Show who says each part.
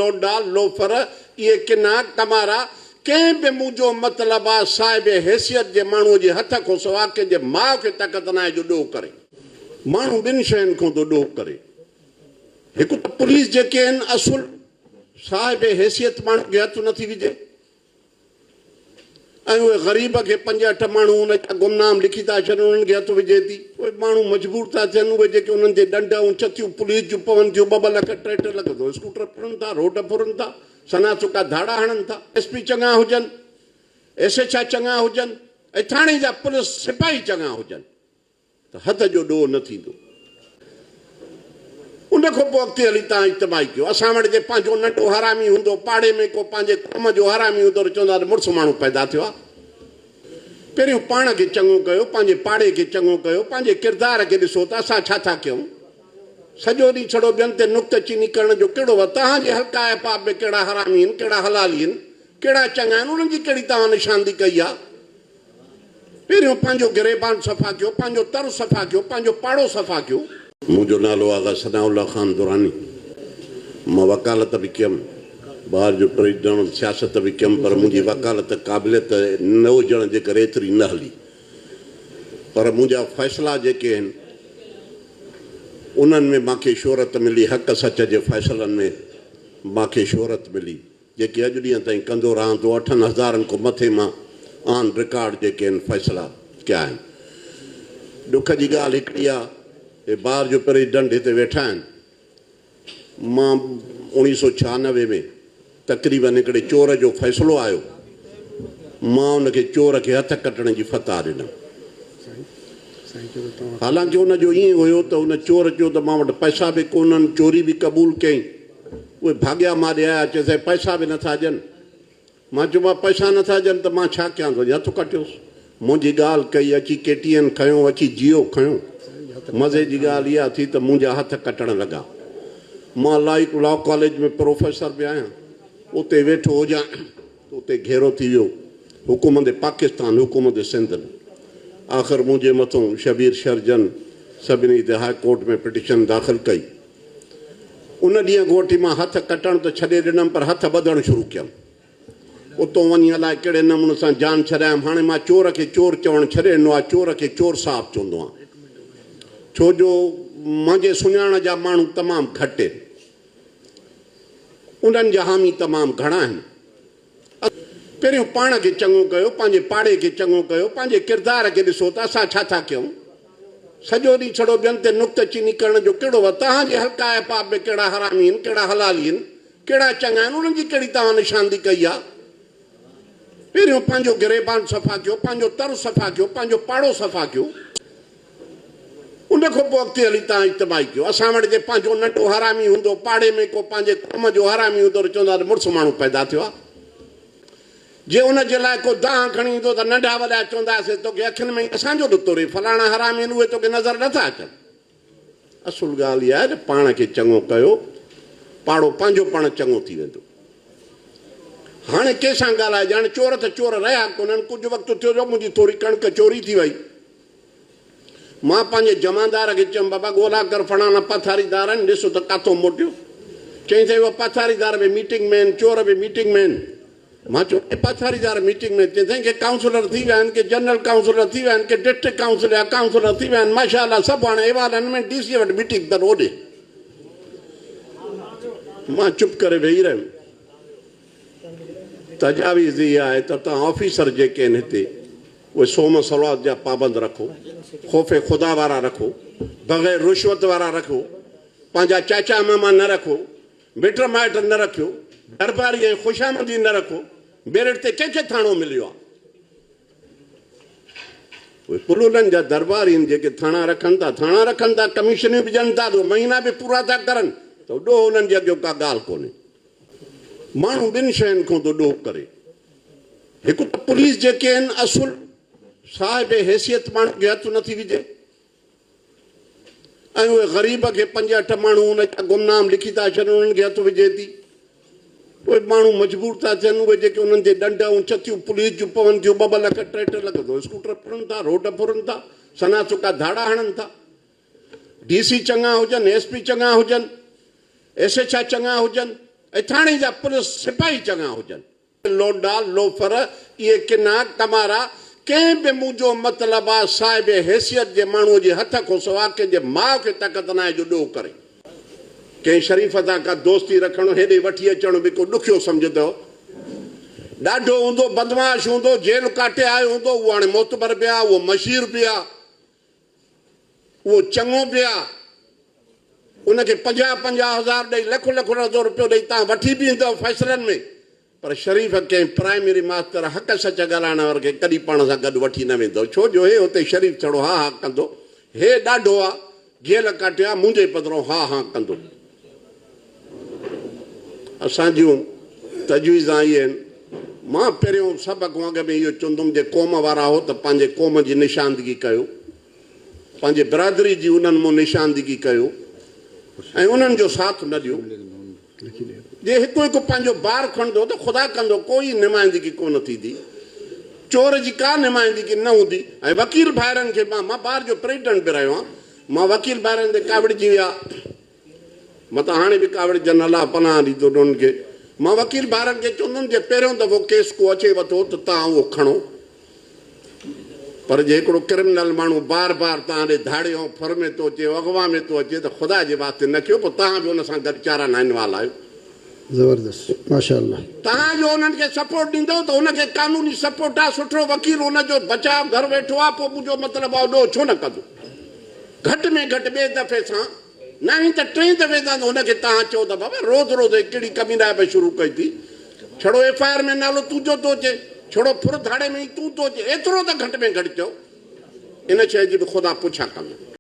Speaker 1: لونڊا، لوفر، اهي ڪنا، ڪمارا، ڪنهن به منهنجو مطلب آ صاحب حيثيت جي ماڻهوء جي هٿ کان سوا ڪنهن جي ماء کي طاقت ناهي جو ڏوهه ڪري. ماڻهو ٻن شين کان ٿو ڏوهه ڪري. هڪ ته پوليس جيڪي آهن اصل صاحب حيثيت ماڻهو کي هٿ نٿي وجهي ۽ اهي غريب کي پنج اٺ ماڻهو ان جا گمنام لکي ٿا ڇڏن انهن کي هٿ وجهي ٿي. اهي ماڻهو مجبور ٿا ٿين اهي جيڪي انهن تي ڏنڊ ۽ چتيون پوليس جون پون ٿيون ٻه ٻه لک ٽي ٽي لک ته اسڪوٽر ڦرن ٿا روڊ ڦرن ٿا سنا سڪا ڌاڙا هڻن ٿا. ايس پي چڱا هجن ايس ايڇ I چڱا هجن ۽ ٿاڻي جا پوليس سپاهي چڱا هجن. ته حد جو ڏوهه نه ٿيندو. ان کان پوء اڳتي هلي توهان اجتماعي ڪيو. اسان وٽ جي پنهنجو ننڍو حرامي هوندو، پاڙي ۾ ڪو پنهنجي قوم جو حرامي هوندو ته چوندا ته مڙس ماڻهو پيدا ٿيو آهي. پهريون پاڻ کي چڱو ڪيو، پنهنجي پاڙي کي چڱو ڪيو، پنهنجي ڪردار کي ڏسو ته اسان ڇا ٿا ڪيون. سڄو ڏينهن ڇڙو ٻين تي نڪته چيني ڪرڻ جو ڪهڙو وقت؟ توهان جي حلقه احباب ۾ ڪهڙا حرامي آهن، ڪهڙا حلالي آهن، ڪهڙا چڱا آهن، انهن جي ڪهڙي توهان نشاندهي ڪئي آهي؟ پهريون پنهنجو گريبان صفا ڪيو، پنهنجو تر صفا ڪيو، پنهنجو پاڙو صفا ڪيو. منهنجو نالو آغا ثناء الله خان دراني، مان وڪالت به ڪيم، بار جو پريزيڊنٽ سياست به ڪيم پر منهنجي وڪالت قابليت نه هجڻ جي ڪري ايتري نه هلي پر منهنجا فيصلا جيڪي آهن انهن ۾ مان کي شهرت ملي، حق سچ جي فيصلن ۾ مان کي شهرت ملي. جيڪي اڄ ڏينهن تائين ڪندو رهان ٿو، اٺن هزارن کان مٿي مان آن رڪارڊ جيڪي آهن فيصلا ڪيا آهن. ڏک جي ڳالهه هڪڙي آ، هي بار جو پريزيڊنٽ هتي ويٺا آهن، مان اوڻيهه سو 96 ۾ تقريبن هڪڙي چور جو فيصلو آيو، مان ان کي چور کي هٿ ڪٽڻ جي فتويٰ ڏنم. حالانڪه ان جو ائين هيو ته ان چور چيو ته مان وٽ پئسا به ڪونهن، چوري به قبول ڪيائين. اهي ڀاڳيا مان ڏي آيا، چيس اهي پئسا به نٿا ڏين. مان چيو مان پئسا نٿا ڏين ته مان ڇا ڪيان ٿو؟ هٿ ڪٽيوس. منهنجي ڳالهه ڪئي، اچي ڪي ٽي اين کنيو، اچي جيو کنيو. مزي جي ڳالهه اها ٿي ته منهنجا هٿ ڪٽڻ لڳا. مان لائق لا ڪاليج ۾ پروفيسر به آهيان. اتي ويٺو هجان ته اتي گهيرو ٿي ويو. حڪومت پاڪستان، حڪومت سنڌ. آخر منهنجي مٿون شبير شرجن سڀني هتي هاء ڪورٽ ۾ پٽيشن داخل ڪئي. ان ڏينهن کان وٺي مان هٿ ڪٽڻ ته ڇڏي ڏنم پر هٿ ٻڌڻ شروع ڪيم. اتو وڃي الائي ڪهڙي نموني سان جان ڇڏايم. هاڻي مان چور کي چور چوڻ ڇڏي ڏنو آهي، چور کي چور صاحب چوندو آهيان. ڇو جو منهنجي سڃاڻ جا ماڻهو تمام گهٽ آهن. انهن جا حامي تمام گهڻا آهن. پهريون پاڻ کي چڱو ڪيو، پنهنجي پاڙي کي چڱو ڪيو، پنهنجي ڪردار کي ڏسو ته اسان ڇا ٿا ڪيون. سڄو ڏينهن ڇڙو ٻين تي نڪته چيني ڪرڻ جو ڪهڙو وقت؟ توهان جي حلقه احباب ۾ ڪهڙا حرامي آهن، ڪهڙا حلالي آهن، ڪهڙا چڱا آهن، انهن جي ڪهڙي توهان نشاندهي ڪئي آهي؟ پهريون پنهنجو گريبان صفا ڪيو، پنهنجو تر صفا ڪيو، پنهنجو پاڙو صفا ڪيو. ان کان پوء اڳتي هلي توهان اجتماعي ڪيو. اسان وٽ جي پنهنجو ننڍو حرامي هوندو، پاڙي ۾ ڪو پنهنجي قوم جو حرامي هوندو ته چوندا ته مڙس ماڻهو پيدا ٿيو آهي. جي ان جي لاء ڪو دانهن کڻي ايندو ته ننڍا وڏا چونداسين توکي اکين ۾ ئي اسان جو ڏتو ري، فلاڻا حرامي آهن اهي توکي نظر نٿا اچن. اصل ڳالهه اها آهي ته پاڻ کي چڱو ڪيو، پاڙو پنهنجو پاڻ چڱو ٿي ويندو. هاڻي ڪنهن سان ڳالهائجي، هاڻي چور ته چور رهيا ڪونهن، ڪجهه وقت ٿيو جو منهنجي ٿوري ڪڻڪ چوري ٿي وئي. مان پنهنجي جمعدار کي چيم، بابا ڳولا ڪر فلاڻا پاٿاريدار آهن، ڏس ته ڪاٿو موٽيو. چيائين سائين اهي پاٿاريدار به ميٽنگ ۾ آهن، چور به ميٽنگ ۾ آهن. مان چيو اهي پاٿاريدار ميٽنگ ۾ آهن؟ چيائين سائين ڪي ڪائونسلر ٿي ويا آهن، ڪي جنرل ڪائونسلر ٿي ويا آهن، ڪي ڊسٽرڪٽ ڪائونسل جا ڪائونسلر ٿي ويا آهن، ماشاء الله سڀ هاڻي احوالن ۾ ڊي سي وٽ ميٽنگ اٿن اوڏي. مان چپ ڪري ويهي رهيم. تجاويز اها آهي ته توهان آفيسر جيڪي آهن هتي اهي صوم صلوات جا پابند رکو، خوف خدا وارا رکو، بغير رشوت وارا رکو، پنهنجا چاچا ماما نه رکو، مٽ مائٽ نه رکيو، درباري ۽ خوشامدي نه رکو، ميرٽ تي ڪنهن کي ٿاڻو مليو آهي؟ اهي پلولن جا درباري آهن جيڪي ٿاڻا رکن ٿا، ٿاڻا رکن ٿا، ڪميشنيون به ڏين ٿا، مهينا به پورا ٿا ڪرن ته ڏوهه انهن جي اڳيان ڪا ڳالهه ڪونهي. ماڻهو ٻن شين کان ٿو ڏوهه ڪري. هڪ ته پوليس جيڪي آهن اصل صاحب حيثيت ماڻهو کي هٿ نٿي وجهي ۽ اهي غريب کي پنج اٺ ماڻهو ان جا گمنام لکي ٿا ڇڏن انهن کي هٿ وجهي ٿي. اهي ماڻهو مجبور ٿا ٿين اهي جيڪي انهن تي ڏنڊ ۽ چتيون پوليس جون پون ٿيون ٻه ٻه لک ٽي ٽي لک ته اسڪوٽر ڦرن ٿا روڊ ڦرن ٿا سنا سڪا ڌاڙا هڻن ٿا. ڊي سي چڱا هجن ايس پي چڱا هجن ايس ايڇ I چڱا هجن ۽ ٿاڻي جا پوليس سپاهي چڱا هجن. لونڊا، لوفر، اهي ڪنا، ڪمارا، ڪنهن به منهنجو مطلب آ صاحب حيثيت جي ماڻهوء جي هٿ کان سوا ڪنهن جي ماء کي طاقت ناهي جو ڏوهه ڪري. ڪنهن شريف سان ڪا دوستي رکڻ، هيڏي وٺي اچڻ به ڪو ڏکيو سمجهندو. ڏاڍو هوندو، بدمعاش هوندو، جيل ڪاٽي آيو هوندو، اهو هاڻي معتبر به آ، اهو مشير به آ. اهو چڱو به آ، ان کي 50 50 هزار ڏئي لک لک رپيو ڏئي تان وٺي به ايندؤ فيصلن ۾، پر شريف ڪنهن پرائمري ماستر حق سچ ڳالهائڻ واري کي ڪڏهن پاڻ سان گڏ وٺي نه ويندؤ، ڇو جو هي اتي شريف ڇڙو ها ها ڪندو، هي ڏاڍو آ، جيل ڪاٽيو آ، منهنجي پڌرو ها ها ڪندو. اسان جون تجويزان اهي آهن. مان پهريون سڀ کان اڳ ۾ اهو چوندم جي قوم وارا هو ته پنهنجي قوم جي نشاندگي ڪيو، پنهنجي برادري جي انهن مون نشاندگي ڪيو ۽ انهن جو ساٿ نه ڏيو. جي هڪ هڪ پنهنجو بار کڻندو ته خدا ڪندو ڪوئي نمائندگي ڪونه ٿيندي. چور جي ڪا نمائندگي نه هوندي ۽ وڪيل ڀائرن کي مان بار جو پريزيڊنٽ به رهيو آهيان، مان وڪيل ڀائرن تي ڪاوڙجي ويا. متان هاڻي به ڪاوڙجن الله پناهه ڏيندو انهن کي. مان وڪيل ڀائرن کي چوندم جي پهريون دفعو ڪيس ڪو اچي وٿو ته توهان اهو کڻو پر جي هڪڙو ڪرمنل ماڻهو بار بار توهان ڏي ڌاڙي ۽ ڦر ۾ ٿو اچي اغوا ۾ ٿو اچي ته خدا جي واسطي نه ڪيو پوء توهان به ان سان گڏ چارا نائنوال آهيو.
Speaker 2: زبردست ماشاء الله.
Speaker 1: توهان جو انهن کي سپورٽ ڏيندو ته ان کي قانوني سپورٽ آ سٺو وڪيل ان جو بچاء گهر ويٺو آ پوء منهنجو مطلب آ ڏوهه ڇو نه ڪندو گهٽ ۾ گهٽ ٻئي دفعي سان ناهي ته ٽئين دفعي تان ته هن کي توهان چئو ته بابا روز روز هي ڪهڙي ڪمينائپ شروع ڪئي ٿي، ڇڙو ايف I R ۾ نالو تنهنجو ٿو اچي، ڇڙو ڦر ڌاڙي ۾ ئي تون ٿو اچين، ايترو ته گهٽ ۾ گهٽ چئو. ان شيء جي به خدا پڇا ڪندو.